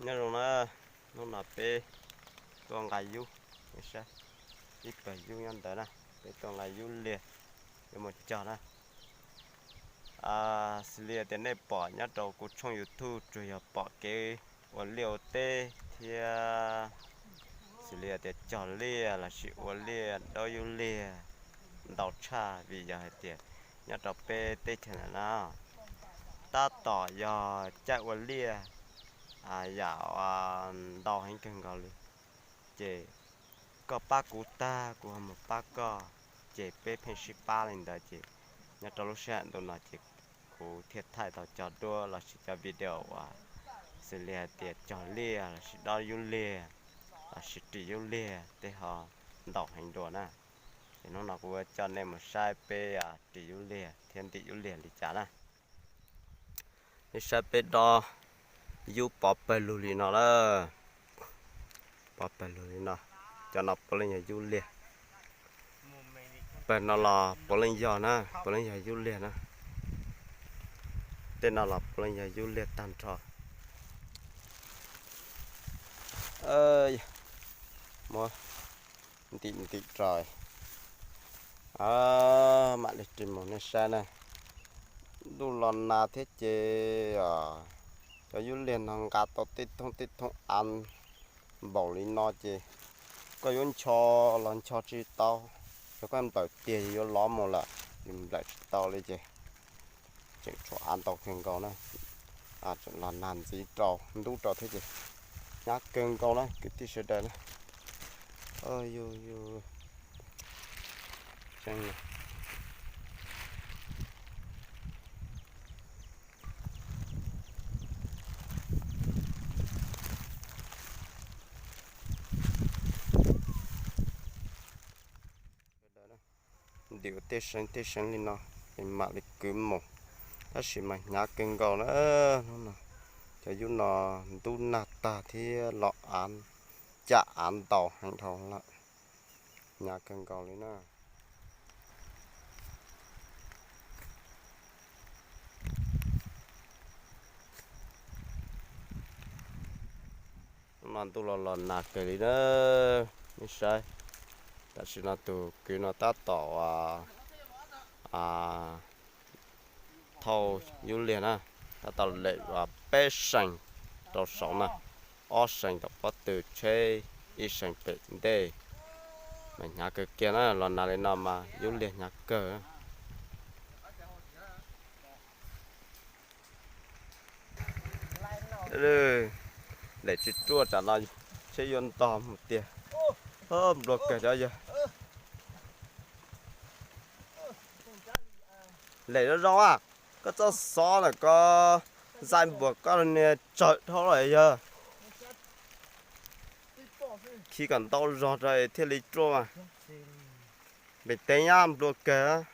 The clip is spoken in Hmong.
Nyob zoo na, hnub no peb tuaj nqa yub, nej saib, ib pawg yub nyob ntawd na, peb tuaj nqa yub liag yuav mus cog na. Xws li tias nej pom nyob rau kuv tshooj YouTube tsuas yog pom kev ua liaj ua teb thiab xws li tias cog liaj lossis ua liaj daub yub liag ntau tshaj vim yog hais tias nyob rau peb teb chaws ntawm no tab tom yog caij ua liaj yam ntau heev kawg nkaus li. Ces koj pab kuv tag kuv ho mus pab koj, ces peb pheej sib pab li ntawd ces nyob rau lub sij hawm ntu no ces kuv thiaj thaij tau cov duab lossis cov video uas xws li hais tias cog liaj lossis dob yub liag lossis ris yub liag tej ho ntau heev dua na. Ces hnub no kuv coj nej mus saib peb ris yub liag thiab ntim yub liag li cas na. Nej saib peb dob yub pov pawg lug li no lawm. Pov pawg lug li no, cov no puav leej yog yub liag. Pawg no los puav leej yog na, puav leej yog yub liag na. Tej no los puav leej yog yub liag tag nrho. Muab ntim ntim ros, mam li ris mus nej saib na. Ntuj los nag thiab ces cov yub liag no nqa tau tej thooj tej thooj av npaum li no ces koj yuav ncho los ncho tsis tau, yog koj nplawm tiag yuav lov mus lawm, nplawm tsis tau li ces tseem tshuav av ntau kawg nkaus na. Tseem los nag ntxiv rau ntub rau thiab ces hnyav kawg nkaus na kwv tij sawv daws na. Ntim ua tej seev tej seev li no es mam li kwv mus, tab sis mas hnyav kawg nkaus na. Hnub no cov yub no ntub nag tag thiab los av, cam av ntau heev dhau lawm, hnyav kawg nkaus li na. Hnub no ntuj los los nag kawg li na, nej saib. Tam sim no tus kwv no tab tom thauj yub liag na, tab tom lem peb seem rau saud na, ob seem tom pob tw tsheb, ib seem pem ntej. Mas hnyav kawg kiag na, los nag li no mas yub liag hnyav kawg. Lem tsis ruaj tsam no tsheb yuav ntog mus tiag. Nplua kawg cov yawg. Lem zoo zoo a, koj txhob xov lawm, koj zais npuas koj niag tsawm dhau lawm yawg. Khi kom ntau zog rau thiaj li ruaj mas. Npem teev nyab nplua kawg.